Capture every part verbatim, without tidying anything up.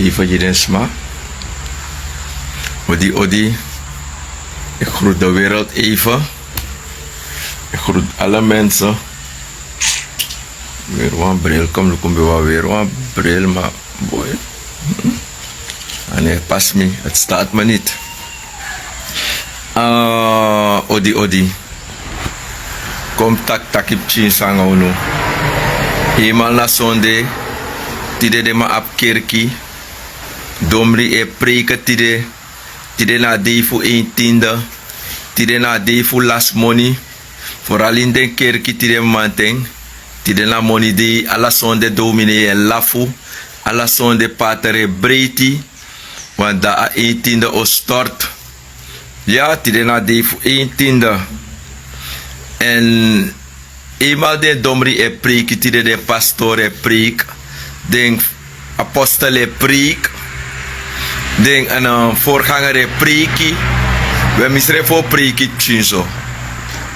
Even gi den sma. Odi, odi. Ik groet de wereld even. Ik groet alle mensen. Weer wan bril, kom luku mi ben wan weer wan bril, maar boy. En hij past me, het staat me niet. Ah, odi, odi. Kon mi taki, taki pikinso nanga unu. Eenmaal na sonde, tide den man abi kerki. Domri e preiki tide. Tide na a dei fu eintinde. Tide na a dei fu lasi moni. Vooral ini den kerki tide mamanten. Tide na moni dei, ala sonde dominee e lafu. Ala sonde pater e breiti. Want dan a eintinde o stort. Ya, tide na a dei fu eintinde. En eenmaal den domri e preiki tide, den pastor e preiki, den apostel e preiki, den, eh, voorganger e preiki. We, misrefi o preiki pikinso.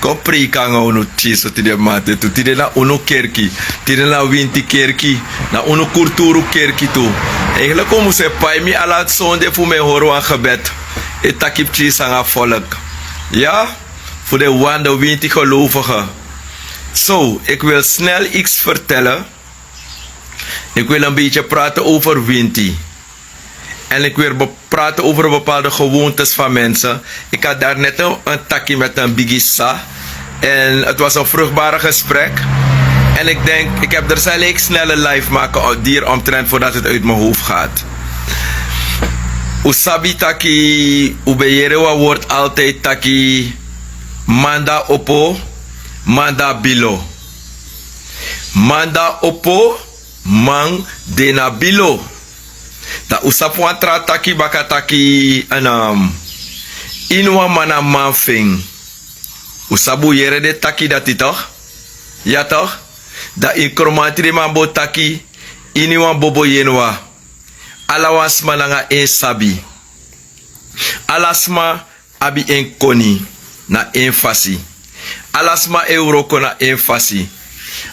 Kon preiki nanga unu pikinso tide mamanten tu. Tide na unu kerki. Tide na winti kerki. Na unu kulturu kerki tu. Eigenlijk un mus e pai mi ala sonde fu mi e hori wan gebed e taki pikinso nanga volk. Ya, fu den wan, den winti gelovige. So, ik wil snel iets vertellen. Ik wil een beetje praten over winti. En ik wil be- praten over bepaalde gewoontes van mensen. Ik had daar net een, een taki met een bigi sa. En het was een vruchtbare gesprek. En ik denk, ik heb er, zal ik snelle live maken, die er omtrent voordat het uit mijn hoofd gaat. Un sabi taki, un ben yere wan word altijd taki, man di opo, man di bilo. Man di opo, man de na bilo. Dan un sabi wan tra taki baka taki, en, um, ini wan man na man fu en. Un sabi, un yere den taki dati toch? Ya toch? Dan ini Kromanti den man bo taki, ini wan bobo yeni wan. Ala wan sma nanga en sabi. Ala sma abi en koni na en fasi. Ala sma e wroko na en fasi.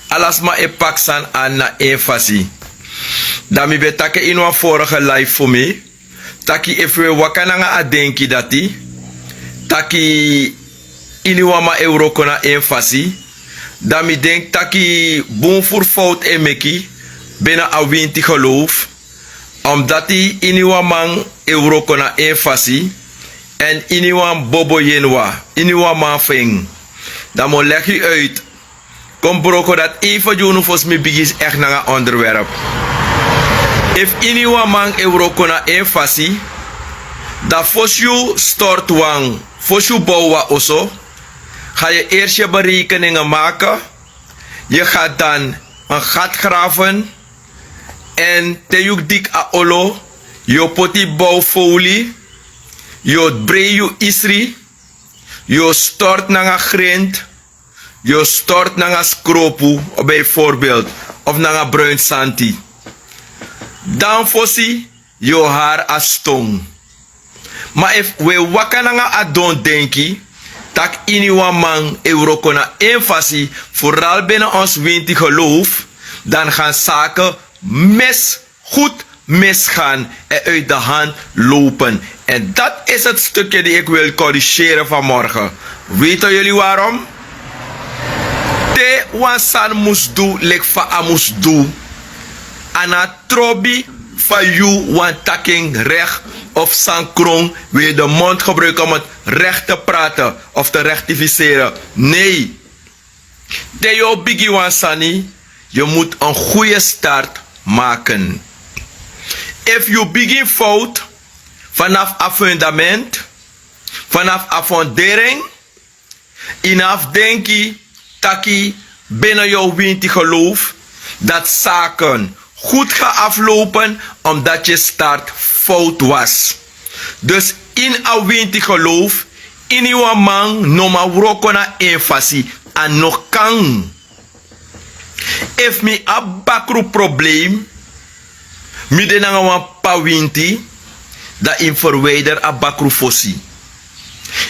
Ala sma e paki sani na en fasi. Dan mi ben taki en ini wan vorige live fu mi, taki efu wi e waka nanga a denki dati, taki ini wan man e wroko na en fasi, dan mi denki taki bun furu fowtu e meki binnen a winti geloof. Omdati ini wan man e wroko na en fasi, èn ini wan bobo yeni wan, ini wan man fu en. Dan mi o legi yu uit. Kon mi broko dati even gi unu fosi mi bigin esi nanga onderwerp. Efu ini wan man e wroko na en fasi, dan fosi yu stortu wan, fosi yu bow wan oso, ga yu eerst yu berekeningen maken. Yu ga dan een gat graven. Èn te yu diki a olo, yu o poti bowfowli, yu o brei yu isri, yu o stortu nanga grenti, yu o stortu nanga skropu, bijvoorbeeld, of nanga bruin santi. Dan fosi yu o hari a ston. Ma efu wi e waka nanga a don denki, taki ini wan man e wroko na en fasi, vooral binnen ons winti geloof, dan gaan zaken mis, goed misgaan en uit de hand lopen. En dat is het stukje die ik wil corrigeren vanmorgen. Weten jullie waarom? Te wan sani mus du leki fa a mus du, a no trobi fa yu wani taki en recht of san kron, wil yu de mond gebruiken om het recht te praten of te rectificeren. Nee. Te yu o bigin wan sani, yu mus een goede start maken. Efu yu bigin fout vanaf a fundament, vanaf a fundering, yu no abi denki taki binnen yu winti geloof dat zaken goed gaan aflopen, omdat je start fout was. Dus ini a winti geloof, ini wan man no man wroko na en fasi, a no kan. Efu mi abi bakru probleem, mi de nanga wan p'pa winti, dan yu mus verwijder a bakru fosi.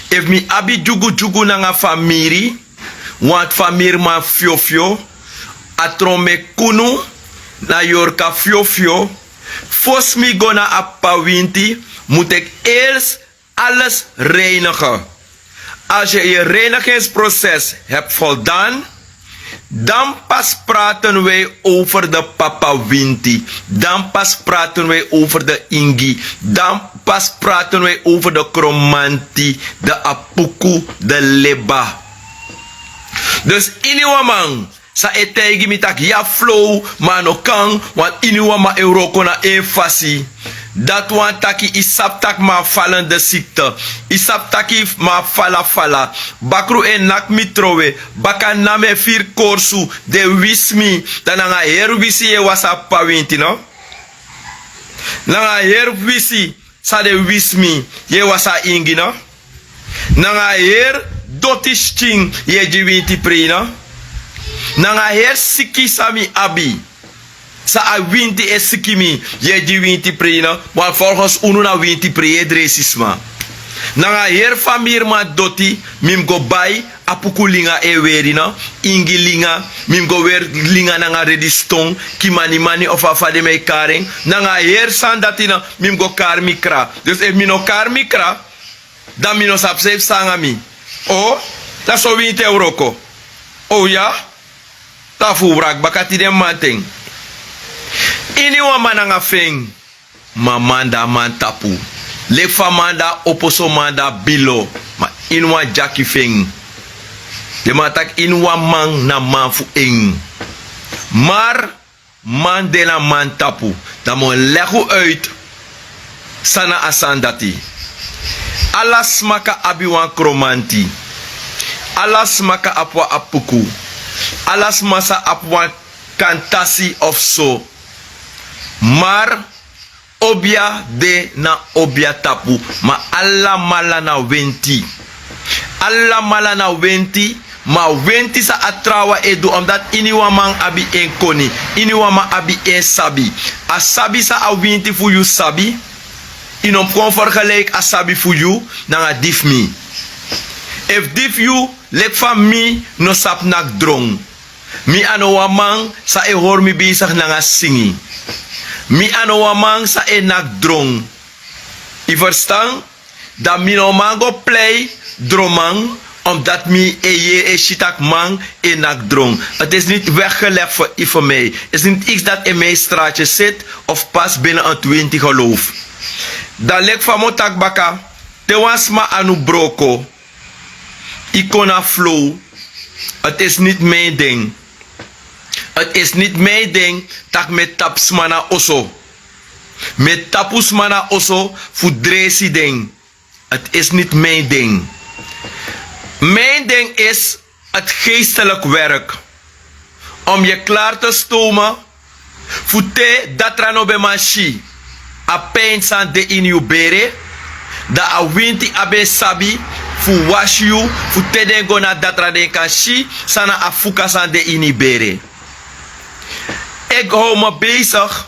Efu mi abi dyugudyugu nanga famiri, want famiriman fyofyo, a tron meki kunu, na yorka fyofyo, Fosi mi go na a p'pa winti, mus eki eerst alles reinige. Als ye ye reinigingsproses hebi voldan, dan pas praten wi over de p'pa winti. Dan pas praten wi over de ingi. Dan pas praten wi over de kromanti, de apuku, de leba. Dus ini wan man san e taigi mi tak' ya flow, ma a no kan, want ini wan man e wroko na en fasi. Dati wani taki yu sabi tak' mi abi falende sikte. Yu sabi tak' mi abi fala fala. Bakru e naki mi trowe. Baka na mi e firi korsu. Den wisi mi. Dan nanga heri wisi yu e wasi a p'pa winti no. Nanga heri wisi san den wisi mi, yu e wasi a ingi no. Nanga heri doti skin yu e gi winti prei no. Nanga heri siki san mi abi, san a winti e siki mi, yu e gi winti prei no. Wan folgens unu na winti prei e dresi sma. Nanga heri famiri man doti mi mus go bai apuku linga e weri no, ingi linga, mi mus go weri linga nanga rediston, kimanimani of a fa den mi e kari en. Nanga heri sani dati no, mi mus go kari mi kra. Dus efu mi no kari mi kra, dan mi no sabi san e psa nanga mi. O, dan so winti e wroko. O ya. Dan fu wraki baka tide mamanten. Ini wan man nanga fu en. Ma man de na man tapu. Leki fa man de na oposo man de na bilo. Ma ini wan dyaki fu en. Den man taki ini wan man na man fu en. Mar man de na man tapu. Dan mi o legi un uit san na a sani dati. Ala sma kan abi wan kromanti. Ala sma kan abi wan apuku. Ala sma sa abi wan kantasi of so. Mar obia de na obia tapu. Ma alamala na wenti. Alamala na wenti. Ma wenti san a trawan e du omdati ini wan man abi en koni, ini wan man abi en sabi. A sabi san a winti fu yu sabi, yu no mus kon fergeleiki a sabi fu yu nanga di fu mi. Efu di fu yu leki fa mi no sabi naki dron. Mi a no wan man san e hori mi besigi nanga singi. Mi a no wan man san e naki dron. Yu ferstan? Dan mi no man go plei dronman, omdati mi e yere e si tak' man e naki dron. Ti isi niti weggelegi fu yu fu mi. Isi niti iksi dati in mi stratye siti of pasi bini en twinti gelowfu. Dan leki fa mi o taki baka, te wan sma anu broko, yu kon na flow. Ti isi niti mi en den. Ti isi niti mi en den tak' mi e tapu sma na oso. Mi e tapu sma na oso fu dresi den. Ti isi niti mi en den. Mi en den isi ti geesteliki werk. Om yu klari te stomen fu te datra no ben man si a pin san de ini yu bere, dan a winti abi en sabi fu wasi yu fu te den go na datra den kan si san na a fuka san de ini yu bere. Eki how mi besigi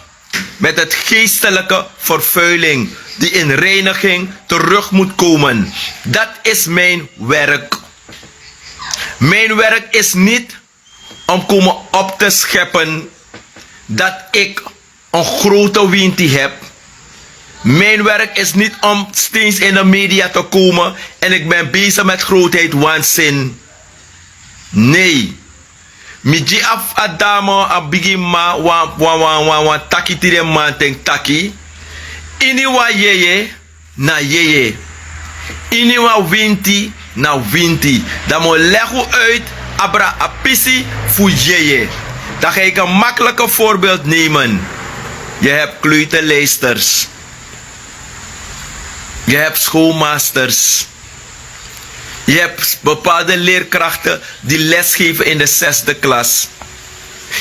met ti geesteliki ferfuiling di in reiniging teruk mutu komen. Dati isi mi en werk. Mi en werk isi niti om komen op te skepen dati eki en grote winti hebi. Mi en werk isi niti om stens in de media te komen en eki ben besigi met grootheid wansin. Nei. Mi gi a dame a bigi mama wan taki tiri en mamanten taki, ini wan yeye na yeye, ini wan winti na winti. Dan mi o legi un uit abra a pisi fu yeye. Dan ga eki en maklike voorbeeld nemen. Yu hebi kleuterleisters. Yu hebi schoolmasters. Yu hebi bepaalde leerkrakte di lesgeven in de zesde klas.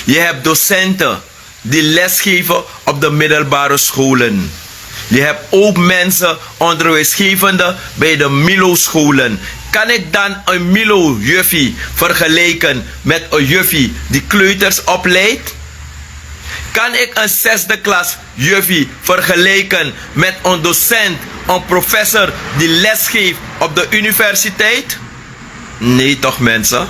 Yu hebi dosenten di lesgeven op de middelbare scholen. Yu hebi ook mensen onderwijsgevende bij de milo scholen. Kan eki dan en milo yuffi vergelijken met en yuffi di kleuters opleid? Kan eki en zesde klas yuffi vergelijken met en docent, en professor di lesgeeft op de universiteit? Nei toch mensen.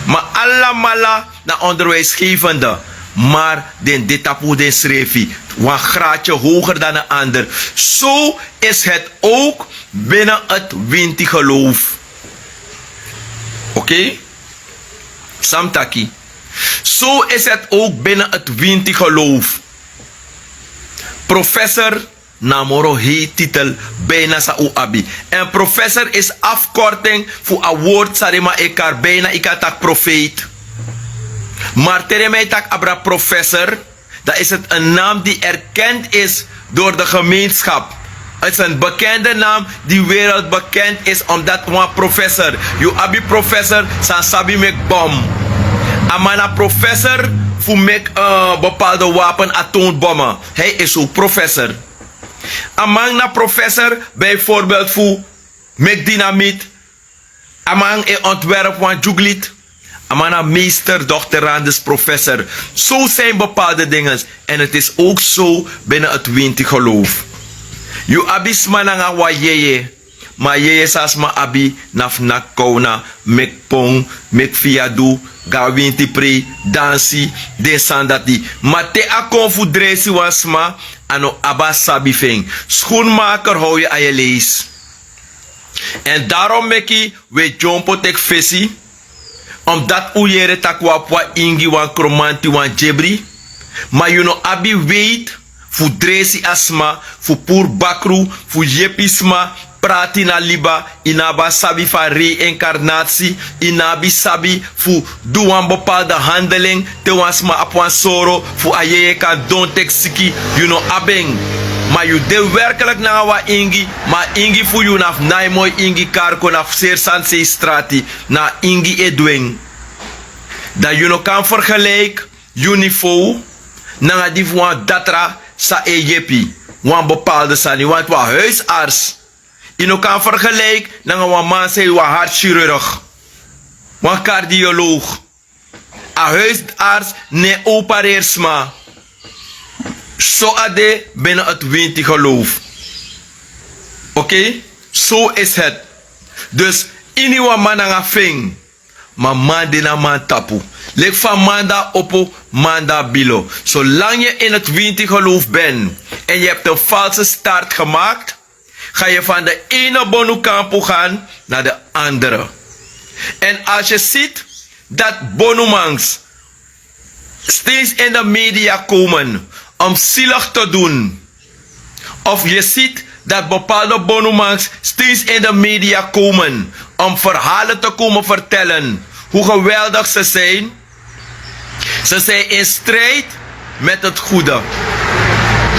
Ma alamala na onderwijsgevende. Maar den de tapu den srefi, wan graadje hoger dan een ander. Zo is het ook binnen het winti geloof. Oké? Samtaki. Zo is het ook binnen het winti geloof. Professor na moro hei titel bijna san un abi. En professor is afkorting fu a woord san den man e kari bijna yu kan taki profeet. Maar te den man e taki abra professor, dan is het een naam die erkend is door de gemeenschap. Het is een bekende naam die wereldbekend is, omdat wan professor, yu abi professor san sabi meki bom. A man na professor fu meki bepaalde wapen, atoombomen. Hij is ook professor. A man na professor bijvoorbeeld fu meki dynamiet. A man e ontwerp wan djuglit. A man na meester, doctorandus, professor. Zo zijn bepaalde dingen. En het is ook zo binnen het winti geloof. Yu abi sma nanga wan yeye. Ma yeye san sma abi na fu naki kowna, meki pon, meki fiyadu, go na winti prei, dansi, den sani dati. Ma te a kon fu dresi wan sma, a no abi a sabi fu en. Schoenmaker, how yu a yu leisi. En daarom meki wi e dyompo teki fesi, omdat un yere tak' un abi wan ingi, wan kromanti, wan dyebri. Ma yu no abi weiti fu dresi a sma, fu puru bakru, fu yepi sma, prati na liba. Yu no abi a sabi fu a reincarnatie. Yu no abi sabi fu du wan bepaalde handeling te wan sma abi wan soro fu a yeye kan don teki siki. Yu no abi en. Ma yu de werkelijk nanga wan ingi, ma a ingi fu yu na fu naimoi ingi karko, na fu seri sani sei strati, na a ingi e du en. Dan yu no kan vergelijk yu niveau nanga di fu wan datra san e yepi wan bepaalde sani, want wan huisarts, yu no kan vergelijk nanga wan man sei wan hartchirurg, wan cardioloog. A huisarts no e opereri sma. So a de binnen het winti geloof. Oké? So is het. Dus ini wan man nanga fu en. Ma man de na man tapu. Leki fa man de na opo, man de na bilo. Zolang je in het winti geloof bent en je hebt een valse start gemaakt, ga je van de ene bonukampu gaan naar de andere. En als je ziet dat bonumangs steeds in de media komen om zielig te doen, of je ziet dat bepaalde bonumangs steeds in de media komen om verhalen te komen vertellen hoe geweldig ze zijn, ze zijn in strijd met het goede.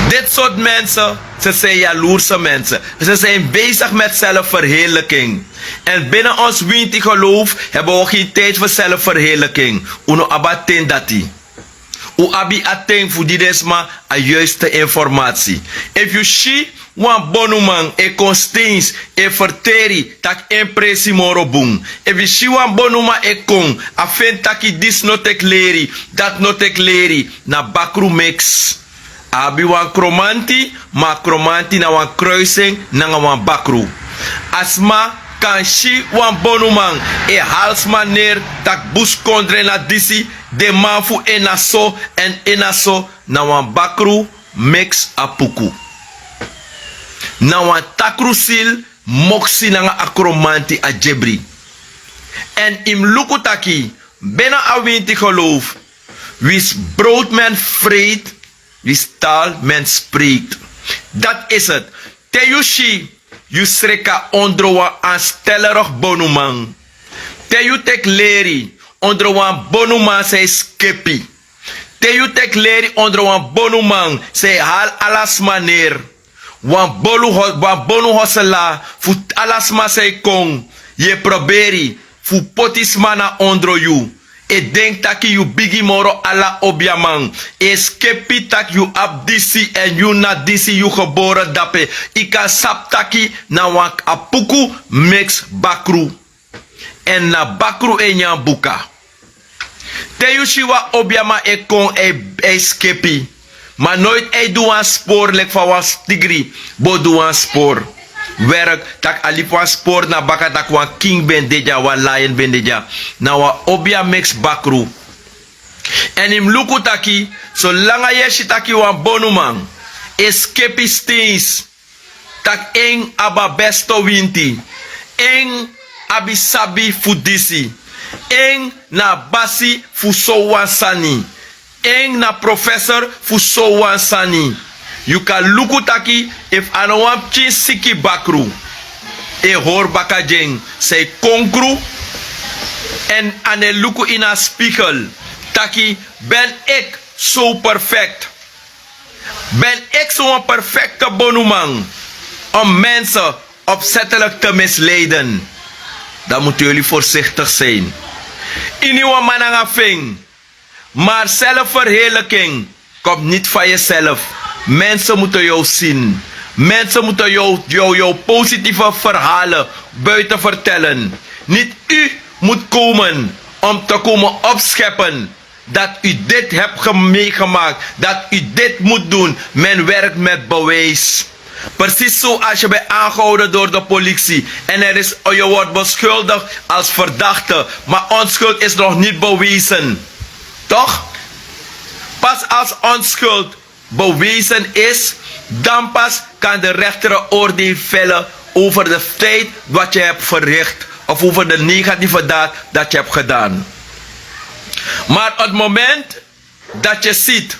Dit soort mensen, ze zijn jaloerse mensen. Ze zijn bezig met zelfverheerlijking. En binnen ons winti geloof hebben we geen tijd voor zelfverheerlijking. Un no abi a ten dati. Un abi a ten fu gi den sma a juiste informatie. Efu yu si wan bonuman e kon steeds e ferteri tak' en presi moro bun. Efu yu si wan bonuman e kon, a feni taki disi no teki leri, dati no teki leri, na bakru mix. A abi wan kromanti, ma a kromanti na wan kruising nanga wan bakru. A sma kan si wan bonuman e hali sma neri tak' buskondre na disi, den man fu en na so, èn en na so, na wan bakru mix a puku. Na wan takru sili, moksi nanga a kromanti, a dyebri. Èn yu mus luku taki, binnen a winti geloof, wins brood men vreet, wins taal men spreekt. Dat is het. Te yu si yu sreka ondro wan aanstellerig bonuman, te yu teki leri ondro wan bonuman san e skepi, te yu teki leri ondro wan bonuman san e hali ala sma neri, wan bonu ho- wan bonu hosela fu ala sma san e kon, yu e proberi fu poti sma na ondro yu, e denki taki yu bigi moro ala obiaman, e skepi tak' yu abi disi èn yu na disi, yu gebore dape. Yu kan sabi taki na wan a puku mix bakru. Èn na bakru e nyan buka. Te yu si wan obiaman e kon, a e skepi, ma noiti a e du wan spori leki fa wan tigri bo du wan spori. Werk tak' a libi wan spori na baka tak' wan king ben de dya, wan lion ben de dya. Na wan obia mix bakru. Èn yu mus luku taki, solanga yu e si taki wan bonuman e skepi steins, tak' en abi a besto winti, en abi sabi fu disi, en na a basi fu sowan sani, en na profesor fu sowan sani, yu kan luku taki efu a no wan pikin siki bakru, e hori baka gi en san e konkru. Èn a no e luku ini a spigel taki, ben ik zo perfekt? Ben ik zo'n perfekte bonuman om mensen opzettelijk te misleiden? Dan moeten jullie voorzichtig zijn. Ini wan man nanga fu en. Maar zelfverheerlijking komt niet van jezelf. Mensen moeten jou zien. Mensen moeten jou, jou, jou positieve verhalen buiten vertellen. Niet u moet komen om te komen opscheppen dat u dit hebt ge- meegemaakt, dat u dit moet doen. Men werkt met bewijs. Precies zoals je bent aangehouden door de politie en er is, je wordt beschuldigd als verdachte, maar onschuld is nog niet bewezen. Toch? Pas als onschuld bewezen is, dan pas kan de rechter een oordeel vellen over de feit wat je hebt verricht of over de negatieve daad dat je hebt gedaan. Maar het moment dat je ziet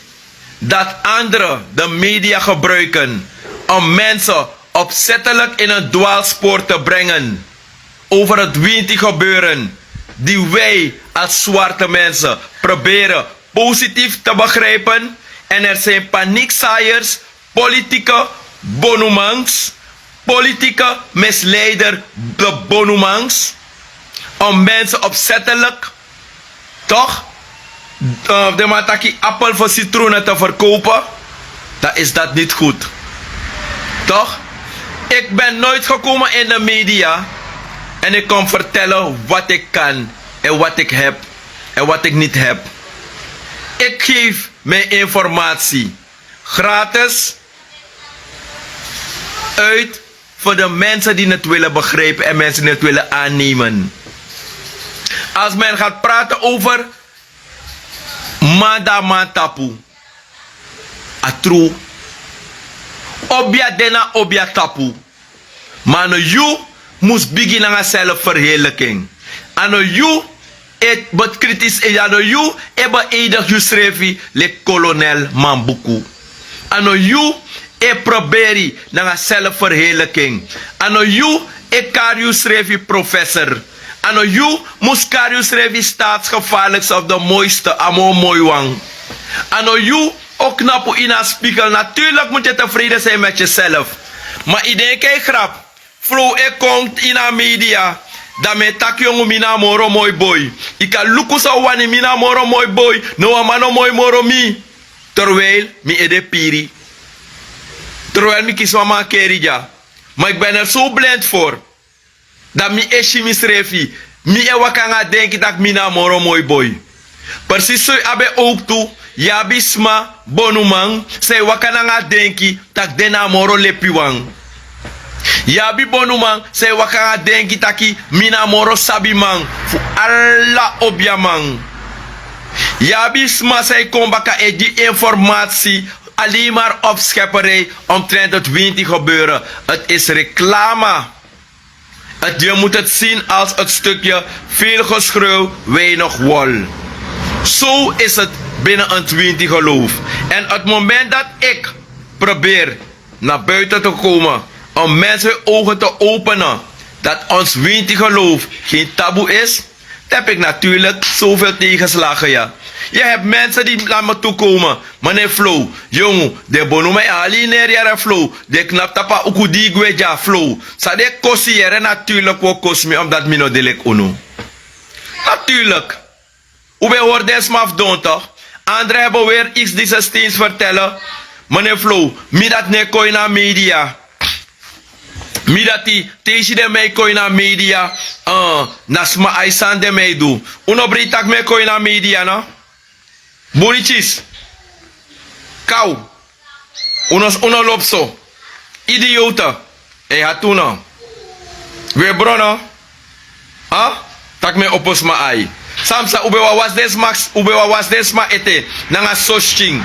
dat anderen de media gebruiken om mensen opzettelijk in een dwaalspoor te brengen over het Winti-gebeuren, die wij als zwarte mensen proberen positief te begrijpen, en er zijn paniekzaaiers, politieke bonumangs, politieke misleider, de bonumangs, om mensen opzettelijk, toch? Eh, de man taki appel voor citroenen te verkopen, dan is dat niet goed. Toch? Ik ben nooit gekomen in de media en ik kom vertellen wat ik kan en wat ik heb en wat ik niet heb. Ik geef mijn informatie gratis uit voor de mensen die het willen begrijpen en mensen die het willen aannemen. Als men gaat praten over manda mantapu, a tru, obia dena obia tapu. Ma a no yu mus bigin nanga selfverheerlijking. A no yu e bekritiseer, a no yu e beëdig yusrefi leki kolonel Mambuku. A no yu e proberi nanga selfverheerlijking. A no yu e kari yusrefi professor. A no yu mus kari yusrefi staatsgevaarlijkste of de mooiste, a moo moi wan. A no yu o knapu ini a spiegel. Natuurlijk moet je tevreden zijn met jezelf. Ma yu denki yu e grap. Flow e kon ini a media, dan mi e taki yongu mi na a moro moi boi. Yu kan luku san un wani, mi na a moro moi boi. No wan man no moi moro mi. Terwijl mi ede piri. Terwijl mi kisi wan mankeri dya. Ma ik ben er zo blind voor dat mi e si misrefi, mi e waka nanga denki tak' mi na a moro moi boi. Precies so yu abi en ook tu. Yu abi sma bonuman san e waka nanga denki tak' den na a moro lepiwan. Yu abi bonuman san e waka nanga denki taki mi na a moro sabiman fu ala obiaman. Yu abi sma san e kon baka e gi informatie, alleen maar opschepperij omtrent het Winti-gebeuren. Het is reclame. Het, je moet het zien als het stukje veel geschreeuw, weinig wol. Zo is het binnen een Twinti-geloof. En het moment dat ik probeer naar buiten te komen om mensen hun ogen te openen dat ons Winti-geloof geen taboe is, dan heb ik natuurlijk zoveel tegenslagen, ja. Je hebt mensen die naar me toe komen. Meneer Flow, yongu, den bonuman e hali yu neri yere Flow. Den knapu tapu a uku di yu gwe dya Flow. San den e kosi yu yere, natuurlijk wi o kosi mi omdat mi no de leki unu. Natuurlijk. Un ben hori den sma fu don toch? Anderen hebben weer iets die ze steeds vertellen. Meneer Flow, mi dati no e kon ini a media. Mi dati, te yu si den man e kon ini a media, eh, na sma ai sani den man e du. Un no breiti tak' mi e kon ini a media, no? Buritis. Kaw. Un no, un no lobi so. Idiote. E hati unu. Wi e bron, no? Ha? Tak' mi e opo sma ai. Samsa un ben wawasi den sma ete nanga soskin.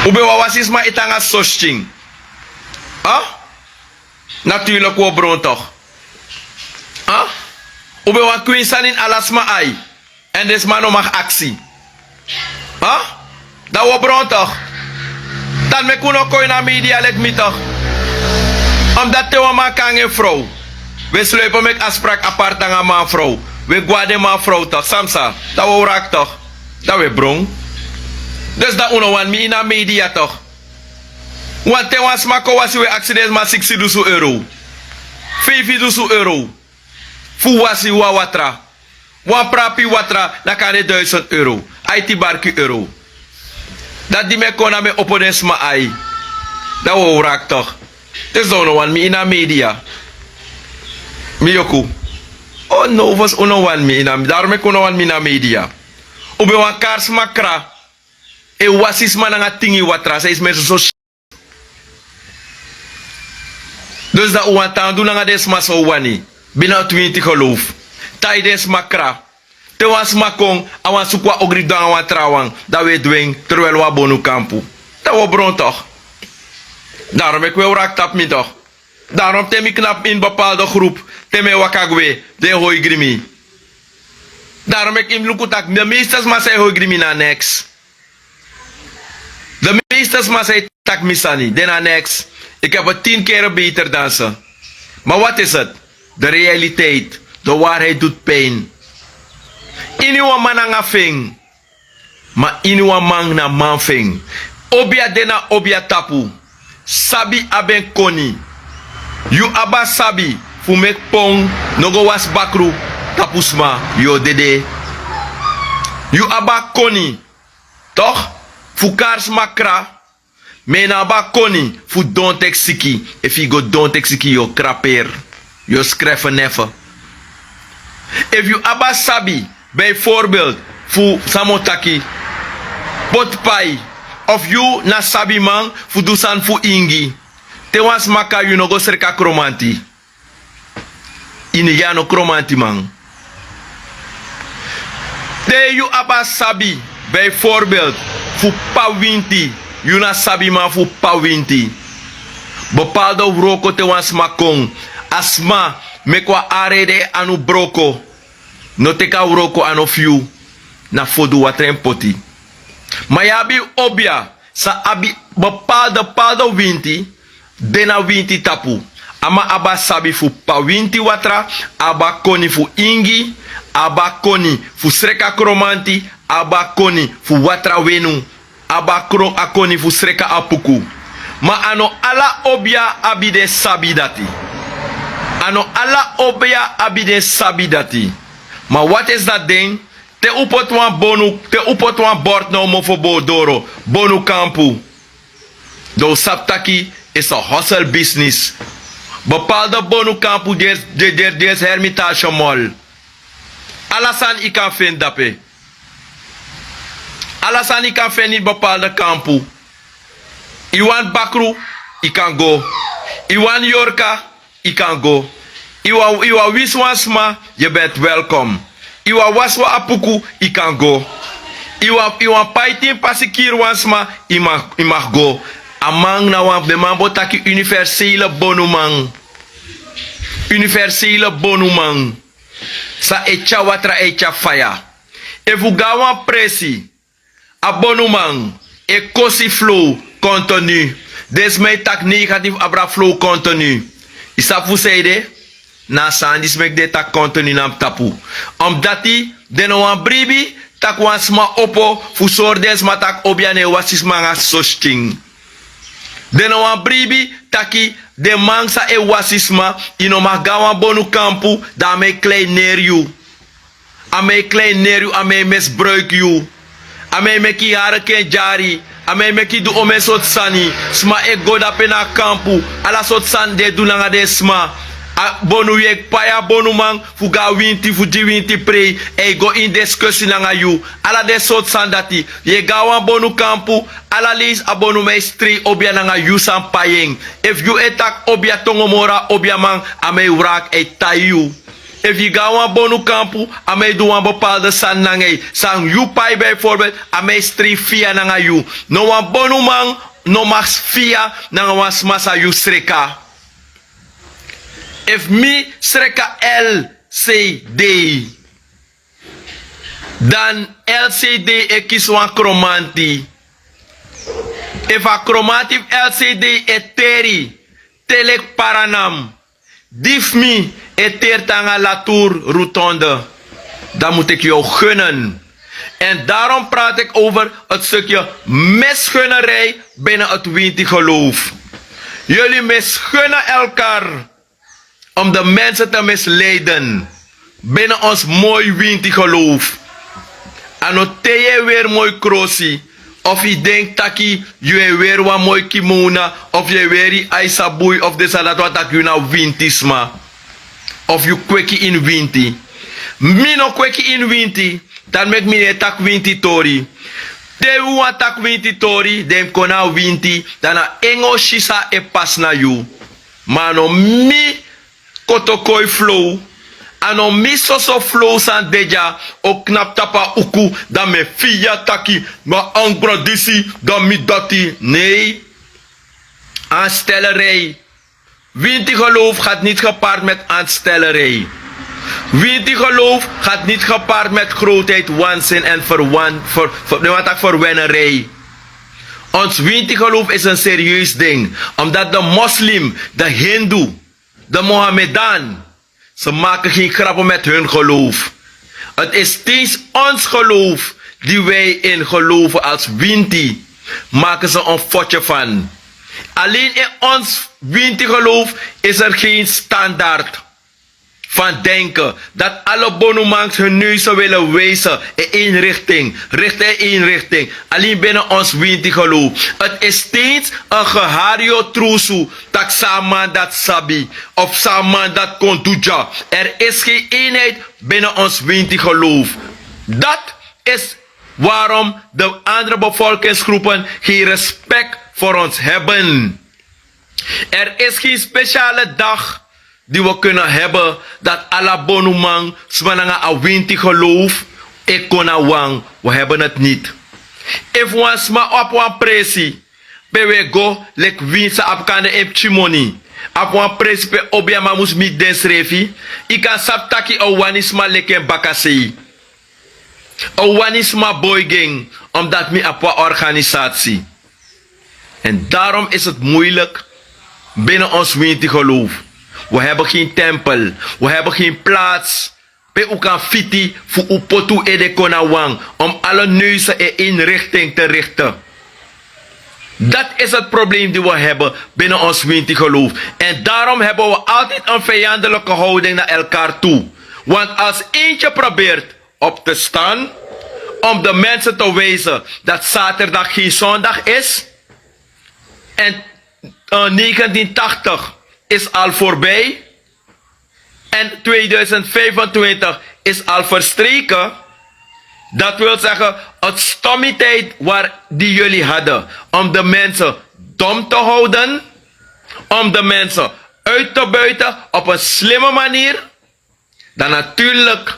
Un ben wawasi sma ete nanga soskin. Naturlik un o bron tok'. Un ben wani kwin sani ini ala sma ai. Èn den sma no maki aksi. Dan un o bron tok'. Dati meki un no kon ini a media leki mi tok'. Omdati te wan man kon nanga en frow, un e sloipi o meki a spraki aparti nanga a man frow. Un e gwe na den man frow tok', samsa dan un o wraki tok'. Dan un e bron. Dus dan un no wani mi ini a media tok'. Wanten wan sma kon wasi un e aksi den sma siksi dusun euro, feifi dusun euro fu wasi wan watra. Wan prapi watra na kande duisend euro, aiti barki euro. Dati di mi e kon na mi e opo den sma ai. Dan un o wraki tok'. Dus dan un no wani mi ini a media. Mi yoku. O no fosi un no wani mi ini a media. Darom meki un no wani mi ini a media. Un ben wani kari sma kra e wasi sma nanga tingi watra san e smeri soso. Dus dan un wani tan du nanga den sma san un wani. Bina twinti gelowfu. Tai den sma kra. Te wan sma kon a wani suku wan ogri du nanga wan trawan, dan un e du en terwel un a bonukampu. Dan un o bron tok'. Darom meki un e wraki tapu mi tok'. Darom te mi knapu ini bepalde grupu, te mi e waka gwe den e hoigri mi. Darom meki yu mus luku tak' de meeste sma san e hoigri mi na neks. De meeste sma san e taki mi sani den na neks. Iki hebi tin kere beter dan se. Ma wati isi eti? De realiteit, de warheid dutu pein. Ini wan man nanga fu en. Ma ini wan man na man fu en. Obia de na obia tapu. Sabi abi en koni. Yu abi a sabi fu meki pon no go wasi bakru tapu sma, yu o dede. Yu abi a koni tok' fu kari sma kra. Ma yu no abi a koni fu don teki siki. Efu yu go don teki siki yu o kraperi, yu o skrefi nefi. Efu yu abi a sabi, bijvoorbeeld fu san mi o taki, poti pai, of yu na sabiman fu du sani fu ingi. Te wan sma kari yu no go sreka kromanti. Ini yu a no kromantiman. Te yu abi a sabi, bijvoorbeeld fu p'pa winti, yu na sabiman fu p'pa winti. Bepalde wroko te wan sma kon, a sma meki wan arede anu broko. No teki a wroko a no fu yu. Na fodu watra en poti. Ma yu abi obia san abi bepalde palde winti, de na winti tapu. A man abi a sabi fu p'pa winti watra, a abi a koni fu ingi, a abi a koni fu sreka kromanti, a abi a koni fu watra wenu, a abi a koni fu sreka apuku. Ma a no ala obia abi den sabi dati. A no ala obia abi den sabi dati. Ma wati esi dati den? Te un poti wan bonu te un poti wan bortu na un mofo bowdoro, bonukampu, dan un sabi taki isi a hosel bisnis. Bepalde bonukampu di esi hermitasi mol. Ala sani yu kan feni dape. Ala sani yu kan feni ini bepalde kampu. Yu wani bakru, yu kan go. Yu wani yorka, yu kan go. Yu wani wisi wan sma, yu benti welkom. Yu wani wasi wan apuku, yu kan go. Yu wani pai tin pasi kiri wan sma, yu mag go. A man na wan fu den man bo taki universele bonuman. Universele bonuman. San e tyari watra e tyari faya. Efu un go na wan presi, a bonuman e kosi flow kontinu. Den sma e taki negatifu abra flow kontinu. Yu sabi fu san ede? Na a sani disi meki den e taki kontinu na mi tapu. Omdati den no wani bribi tak' wan sma opo fu sori den sma tak' obia no e wasi sma nanga sosi skin. Den no wani bribi taki den man san e wasi sma, yu no maki go na wan bonukampu. Dan a man e kleineri yu. A man e kleineri yu, a man e misbruiki yu. A man e meki yu hari ken dyari. A man e meki yu du omeni sortu sani. Sma e go dape na a kampu. Ala sortu sani den e du nanga den sma. A bonu yu e pai a bonuman fu go na winti fu gi winti prei. Èn yu go ini diskusi nanga yu. Ala den sortu sani dati. Yu e go na wan bonukampu. Ala leisi a bonuman e strei obia nanga yu san pai en. Efu yu e taki obia tongo moro na obiaman, a man e wraki, a e tai yu. Efu yu go na wan bonukampu, a man e du wan bepaalde sani nanga yu. San yu pai bijvoorbeeld, a man e strei fia nanga yu. No wan bonuman no mag fia nanga wan sma san yu sreka. Efu mi sreka L C D, dan L C D e kisi wan kromanti. Efu a kromanti fu L C D e teri te leki paranam, di fu mi e teri te nanga Latour Rotonde, dan moet ik jou gunnen. En daarom praat ik over het stukje misgunnerij binnen het Winti-geloof. Jullie misgunnen elkaar om de mensen te misleiden binnen ons mooi Winti-geloof. A no te yu e weri moi krosi, of yu denki taki yu e weri wan moi kimona, of yu e weri aisabui, of disi a dati, wan taki yu na wintisma, of yu kweki ini winti. Mi no kweki ini winti, dati meki mi no e taki winti tori. Te yu wani taki winti tori, dan yu mus kon na winti, dan na en o si san e pasi na yu. Ma a no mi kotokoi flow, a no mi soso flow san de dya, o knapu tapu a uku, dan mi e fia taki, ma angro disi, dan mi dati. Nee. Aanstellerij. Winti-geloof gaat niet gepaard met aanstellerij. Winti-geloof gaat niet gepaard met grootheid, waanzin en verwan-, ver-, ver-, nee, wat, verwennerij. Ons Winti-geloof is een serieus ding, omdat de moslim, de hindoe, de Mohammedaan, ze maken geen grappen met hun geloof. Het is steeds ons geloof die wij in geloven als Winti, maken ze een fotje van. Alleen in ons Winti-geloof is er geen standaard van denken dat alle bonumangs hun neuzen willen wijzen in één richting, richten in één richting. Alleen binnen ons Winti-geloof. Het is steeds een gehario trusu, tak san a man dati sabi, of san a man dati kon du dya. Er is geen eenheid binnen ons Winti-geloof. Dat is waarom de andere bevolkingsgroepen geen respect voor ons hebben. Er is geen speciale dag die we kunnen hebben dat ala bonuman, sma nanga a Winti-geloof, e kon na wan. We hebben het niet. Efu wan sma abi wan presi, pe wi e go, leki wi san abi kande en pikin moni, abi wan presi pe obiaman mus miti densrefi, yu kan sabi taki a wani sma leki en bakasei. A wani sma boigi en, omdat mi abi wan organisatie. En daarom is het moeilijk binnen ons Winti-geloof. We hebben geen tempel, we hebben geen plaats pe un kan fiti fu un poti un ede kon na wan, om alle neuzen in één richting te richten. Dat is het probleem die we hebben binnen ons Winti-geloof. En daarom hebben we altijd een vijandelijke houding naar elkaar toe. Want als eentje probeert op te staan om de mensen te wijzen dat zaterdag geen zondag is, en, eh, negentien tachtig is al voorbij en tweeduizend vijfentwintig is al verstreken. Dat wil zeggen, het stomme tijd waar die jullie hadden om de mensen dom te houden, om de mensen uit te buiten op een slimme manier, dan natuurlijk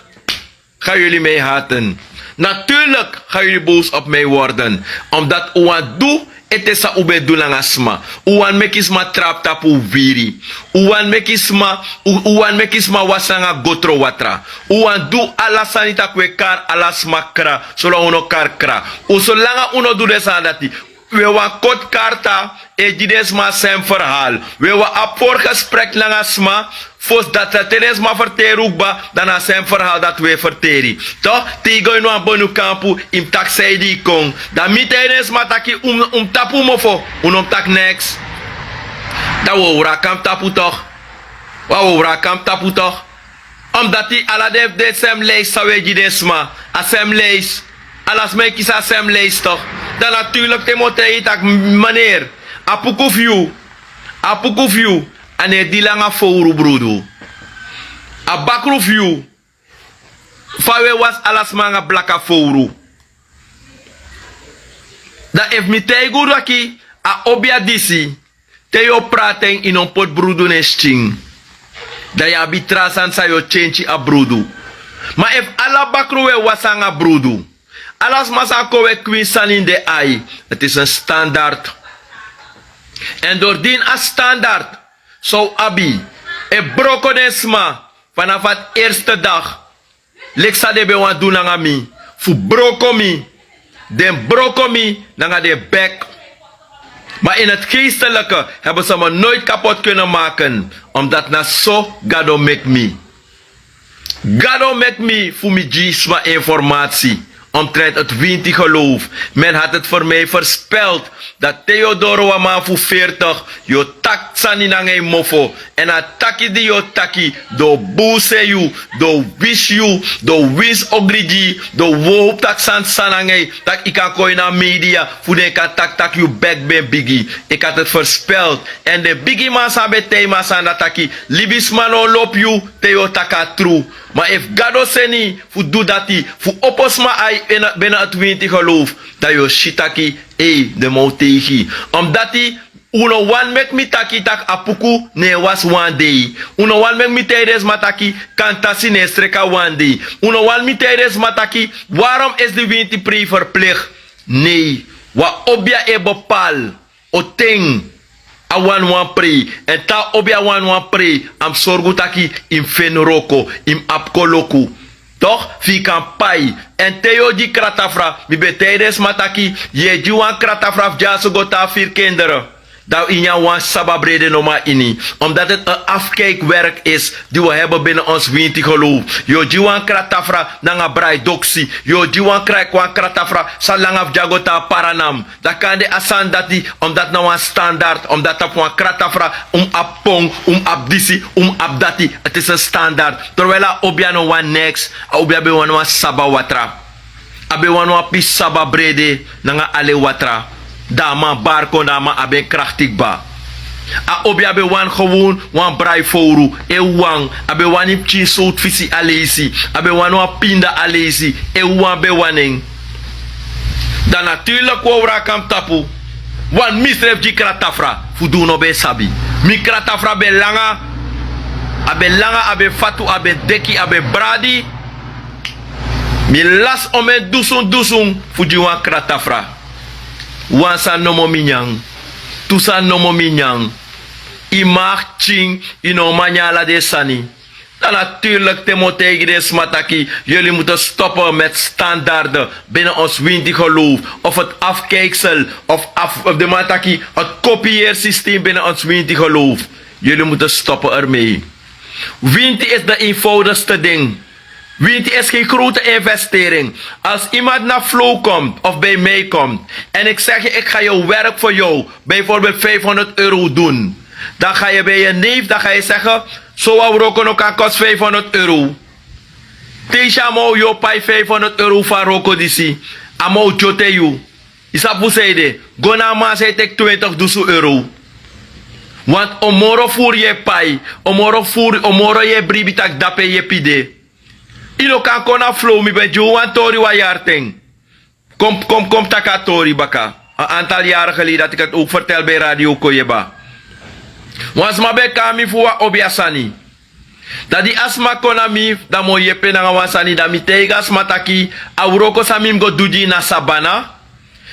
gaan jullie mij haten. Natuurlijk gaan jullie boos op mij worden. Omdat un wani du ete san un ben du nanga sma. Un wani meki sma trapu tapu un wiri. Un wani meki sma, un, un wani meki sma wasi nanga gotro watra. Un wani du ala sani tak' un e kari ala sma kra, solanga un no kari kra. Un, solanga un no du den sani dati, un e wani koti karta e gi den sma sem verhaal. Un e wani abi voorgesprek nanga sma, fosi dati, te den sma ferteri un kba, dan na sem verhaal dati un e ferteri. Toch, te yu go ini wan bonukampu, yu mus taki san ede yu kon. Dan mi taigi den sma taki un, un mus tapu un mofo, un no mus taki niks. Dan un o wraka mi tapu toch. Un o wraka mi tapu toch. Omdat ala den, den sem lijst san un e gi den sma, a sem lijst. Ala sma e kisi a sem lijst toch. Dan natuurlijk te mi o taigi yu taki, meneer, a puku fu yu, a puku fu yu, a no e dili nanga fowru, brudu. A bakru fu yu, fa un e wasi ala sma nanga blaka fowru. Dan efu mi taigi un taki a obia disi, te yu o prati en, yu no mus poti brudu na en skin. Dan yu abi tra sani san yu o tyentyi a brudu. Ma efu ala bakru un e wasi nanga brudu, ala sma sa kon un e kwin sani ini den ai. Dati isi en standard. Èn dori dini a standard san un abi e broko den sma fanafu a erste dagi. Leki san den ben wani du nanga mi, fu broko mi, den broko mi nanga den bek. Ma ini eti geestelike hebi se mi noiti kapoti kene maken, omdati na so gado meki mi. Gado meki mi fu mi gi sma informasi omtrenti eti winti geloof. Men hadi eti fu mi ferspeldi dati te yu o doro wan man fu fertigi, yu o taki sani nanga en mofo. Èn a taki di yu o taki, den o bun se yu, den o wisi yu, den o winsi ogri gi yu, den o wow taki sani san nanga yu, tak' yu kan kon ini a media fu den kan taki tak' yu bek ben bigi. Eki a teti ferspeldi. Èn den bigiman san ben taigi mi a sani dati taki libisma no o lobi yu te yu o taki a tru. Ma efu gado seni yu fu du dati, fu opo sma ai bena eti winti geloof, dan yu o si taki ei, den man o teigi yu. Omdati un no wani meki mi taki tak' a puku ne en wasi wan dei. Un no wani meki mi taigi den sma taki kantasi ne en sreka wan dei. Un no wani mi taigi den sma taki warom esi di winti prei ferplegi. Nei, wan obia e bepal o ten a wani wan prei. Èn te a obia wani wan prei, a mus sorgu taki yu mus feni wroko, yu mus abi koloku. Tok' fu yu kan pai. Èn te yu o gi kratafra, mi ben taigi den sma taki yu e gi wan kratafra fu dyaso go te a firi kindere, dan yu nyan wan sababrede nomo na ini. Omdati eti en afkijkwerk isi di wi hebi bini onsi winti geloof. Yu o gi wan kratafra nanga braidoksi, yu o gi wan kratafra san langa fu dyago te a paranam. Dan kande a sani dati, omdati na wan standard, omdati tapu wan kratafra un mus abi pon, un mus abi disi, un mus abi dati. Eti isi en standard. Terwel a obia no wani neks. A obia ben wani wan saba watra. A ben wani wan pisi saba brede nanga alen watra. Dan a man bari kon, dan a man abi en krakti kba. A obia ben wani gewon wan brai fowru, en wawan. A ben wani pikin sowtu fisi aleisi. A ben wani wan pinda aleisi, en wawan ben wani en. Dan naturlik wi o wraka mi tapu. Wan misrefi gi kratafra fu di un no ben sabi. Mi kratafra ben langa. A ben langa, a ben fatu, a ben deki, a ben bradi. Mi lasi omen dusun dusun fu gi wan kratafra. Wan sani nomo mi nyan. Tu sani nomo mi nyan. Yu maki tyin, yu no man nyan ala den sani. Dan naturlik te mi o taigi den sma taki yuli mutu stopu meti standard bini onsi winti geloof, of eti afkiksel, of den man taki eti kopiyeri sistem bini onsi winti geloof. Yuli mutu stopu ermei. Winti isi de envoudigste ding. Winti isi gen grote investering. Als iemand na flow komt of bij mij komt en ik zeg je ik ga jou werk voor jou bijvoorbeeld vijfhonderd euro doen, dan ga je bij je neef, dan ga je zeggen: so wan wroko no kan kosi vijfhonderd euro. Te yu si a man o yu o pai vijfhonderd euro fu a wroko disi, a man o dyote yu. Yu sabi fu san ede? Go na a man san e teki twintig dusun euro. Want o moro furu yu e pai, o moro furu, o moro yu e bribi tak' dape yepi de. Yu no kan kon na flow. Mi ben gi unu wan tori wan yari ten. Kon kon kon taki a tori baka. A antal yari gelei dati kati owk fertel ben radio kon yeba. Wan sma ben kon na mi fu wan obi a sani. Dan di a sma kon na mi, dan mi o yepi en nanga wan sani dan mi taigi a sma taki a wroko san mi mus go du gi yu na sabana.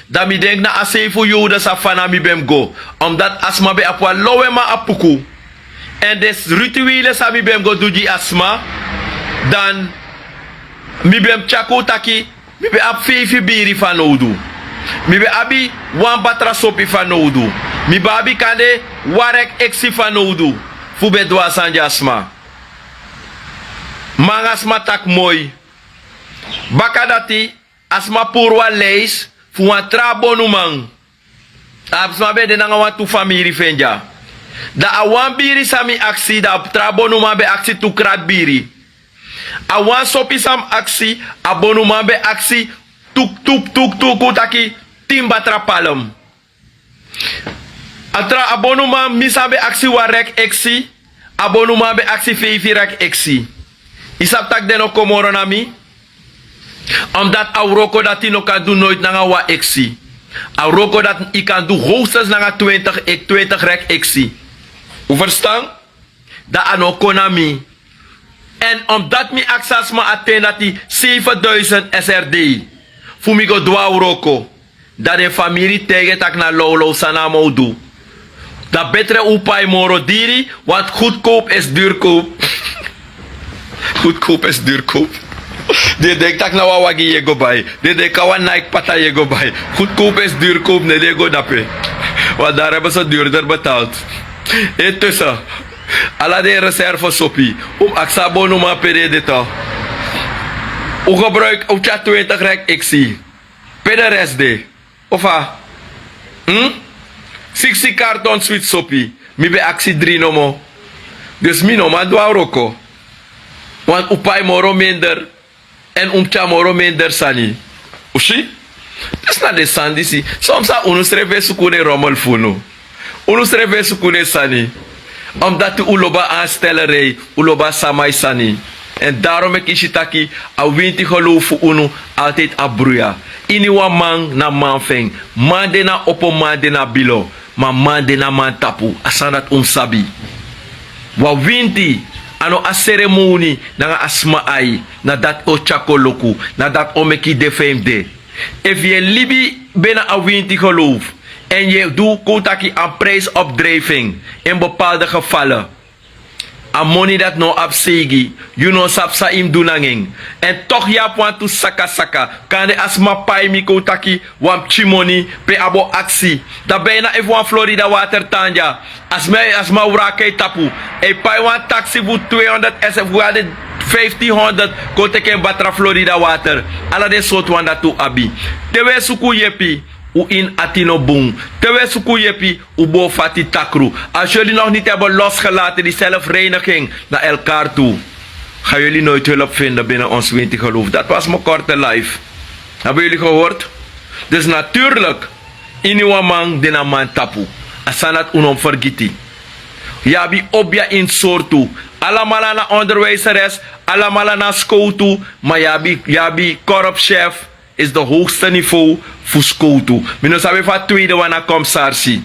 Dan mi denki na a sei fu yowde safana mi ben mus go. Omdati a sma ben abi wan loweman a puku. Èn den rituele san mi ben mus go du gi a sma, dan mi ben mus tyaki un taki mi ben abi feifi biri fanowdu. Mi ben abi wan batra sopi fanowdu. Mi ben abi kande wan rek eksi fanowdu fu ben du a sani gi a sma. Ma nanga sma taki moi. Baka dati a sma puru wan leisi fu wan tra bonuman. A abi sma ben de nanga wantu famiri fu en dya. Dan a wan biri san mi aksi dan a tra bonuman ben aksi tu kratbiri. A wan sopi san mi aksi, a bonuman ben aksi tu tu tu tu taki tin batra palm. A tra a bonuman mi san ben aksi wan rek eksi, a bonuman ben aksi feifi rek eksi. Yu sabi tak' den no kon moro na mi. Omdati a wroko dati no kan du noiti nanga wan eksi. A wroko dati yu kan du howstes nanga twintig rek eksi. Un ferstan? Dan a no kon na mi. Èn omdati mi aksi a sma a ten dati seifenduisend srd fu mi go du a wroko, dan den famiri taigi en tak' na lawlaw sani a man o du. Dan betre un pai moro diri, want gudkowpu esi durkowpu. Gudkowpu esi durkowpu. Den e denki tak' na wan wagi yu e go bai. Den e denki a wan naiki pata yu e go bai. Gudkowpu esi durkowpu, ne den e go dape. Want dari heben se durder betaalt. Intussen, ala den reserve sopi, un mus aksi a bonuman pe den e de to. Un gebruiki un tyari twintig rek eksi. Pe den resi de? Of a siksi karton switi sopi, mi ben aksi dri nomo. Dus mi no man du a wroko. Want un pai moro minder. Èn un mus tyari moro minder sani. Un si? Disi na den sani disi. Soms a unu srefi e suku den romel fu unu. Unu srefi e suku den sani. Omdati un lobi a anstelerei, un lobi a sama e sani. Èn darom meki yu si taki a winti gelowfu fu unu altidi abi bruya. Iniwan man na man fu en. Man de na opo, man de na bilo. Ma man de na man tapu, a sani dati un mus sabi. Wan winti, a no a seremoni nanga a sma ai, na dati o tyari kon luku, na dati o meki yu de fa yu mus de. Efu yu e libi bena a winti gelowfu, èn yu e du kon un taki a prijsopdrijfing, in bepaalde gevallen, a moni dati no abi seigi, yu no sabi san yu mus du nanga en. Èn tok' yu abi wantu sakasaka, kande a sma pai mi kon un taki wan pikin moni pe a bo aksi. Dan ben na efu wan Florida water tan dya, a sma e, a sma wraki a yu tapu. A e pai wan taksi fu tweehonderd sf, fu a de vijftienhonderd, kon teki en batra Florida water. Ala den sortu wan dati un abi. Te un e suku yepi, un ini ati no bun. Te un e suku yepi, un bo fati takru. Als jullie nog niet hebben losgelaten die zelfreiniging naar elkaar toe, gaan jullie nooit hulp vinden binnen ons winti geloof. Dat was mijn korte live. Hebben jullie gehoord? Dus natuurlijk, iniwan man de na man tapu. A sani dati un no mus fergiti. Yu abi obia ini sortu. Alamala na onderwijzeres, alamala na skowtu, ma yu abi, yu abi korpschef, is de hoogste niveau fu skowtu. Mi no sabi efu a tweede wan na komisarsi.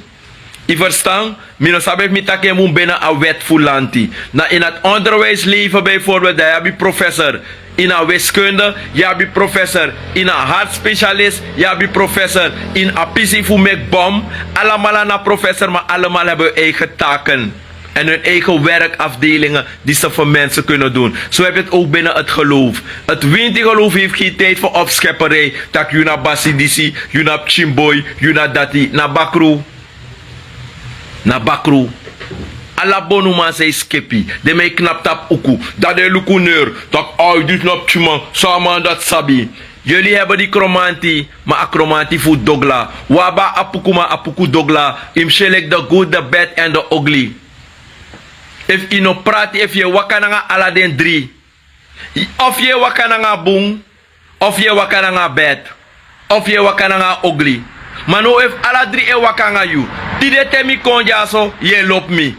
Yu ferstan? Mi no sabi efu mi taki en bun bina a wet fu lanti. Na ini a onderwijsleven bijvoorbeeld, dan yu abi professor ini a wiskunde, yu abi professor ini a hartspecialist, yu abi professor ini a pisi fu meki bom. Alamala na professor, maar allemaal hebben hun eigen taken en hun eigen werkafdelingen die ze voor mensen kunnen doen. Zo heb je het ook binnen het geloof. Het winti geloof heeft geen tijd voor opschepperij. Tak' yu na basi disi, yu na pikin boi, yu na dati, na bakru. Na bakru. Ala bonuman san e skepi, den man e knapu tapu uku. Dan den e luku neur, tak' ai, disi na pikinman, san a man dati sabi. Jullie hebben die Kromanti, ma a Kromanti fu Dogla. Wi abi a Apuku, ma Apuku Dogla. Yu mus si en leki de good, de bad èn de ogli. Efu yu no prati, efu yu e waka nanga ala den dri, of yu e waka nanga bun, of yu e waka nanga bad, of yu e waka nanga ogli. Ma now efu ala dri e waka nanga yu, tide te mi kon dyaso, yu e lobi mi.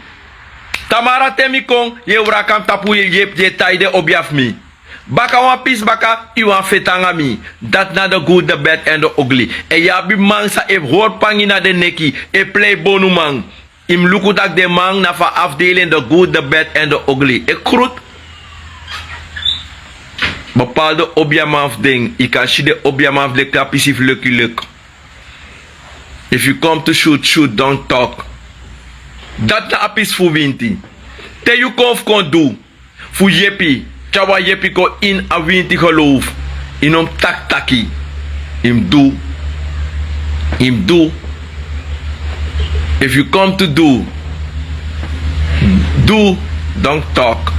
Tamara te mi kon, yu e wraka mi tapu, yu e, yu e, yu e tai den obia fu mi. Baka wan pisi baka, yu wani feti nanga mi. Dati na de good, de bad èn de ogli. Èn yu abi man san e hori pangi na den neki, e plei bonuman. Yu mus luku tak' den man na fu a afdeling, de good, de bad èn de ogli. E krutu. Bepaalde obiaman fu den, yu kan si den obiaman fu den leki a pisi fu Lucky Luke. If you come to shoot, shoot, don't talk. Dati na a pisi fu winti. Te yu kon fu kon du fu yepi, tyari wan yepi kon ini a winti geloof. Yu no mus taki taki. Yu mus du. Yu mus du. If you come to do, do, don't talk.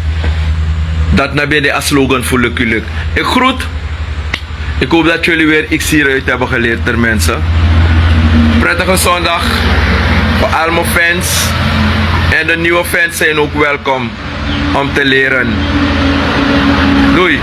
Dati na ben de a slogan fu Lucky Luke. Ik groet. Ik hoop dat jullie weer iets hieruit hebben geleerd, mensen. Prettige zondag voor al mijn fans. En de nieuwe fans zijn ook welkom om te leren. Doei.